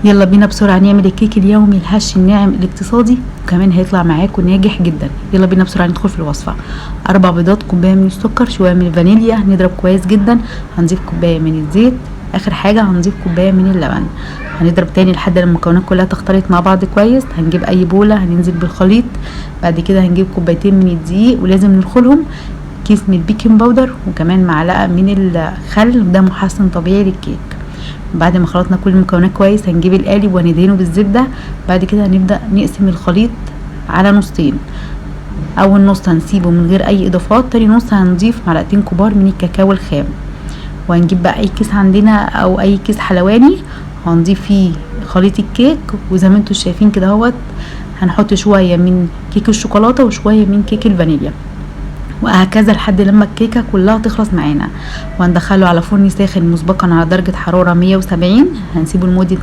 يلا بينا بسرعة نعمل الكيك اليومي الهش الناعم الاقتصادي، وكمان هيطلع معاكم ناجح جدا. يلا بينا بسرعة ندخل في الوصفة. 4 بيضات، كوباية من السكر، شوية من الفانيليا، نضرب كويس جدا. هنضيف كوباية من الزيت، اخر حاجة هنضيف كوباية من اللبن. هنضرب تاني لحد لما المكونات كلها تختلط مع بعض كويس. هنجيب اي بولة هننزل بالخليط. بعد كده هنجيب كوبايتين من الدقيق ولازم ننخلهم، كيس من ال baking powder، وكمان معلقة من الخل، ده محسن طبيعي للكيك. بعد ما خلطنا كل المكونات كويس هنجيب القالب وندهنه بالزبدة. بعد كده هنبدأ نقسم الخليط على نصين. اول نص هنسيبه من غير اي اضافات، تاني نص هنضيف معلقتين كبار من الكاكاو الخام. وهنجيب بقى اي كيس عندنا او اي كيس حلواني هنضيف فيه خليط الكيك. وزي ما انتم شايفين كده اهوت هنحط شوية من كيك الشوكولاتة وشوية من كيك الفانيليا، وهكذا لحد لما الكيكه كلها تخلص معانا. وهندخله على فرن ساخن مسبقا على درجه حرارة 170. هنسيبه لمدة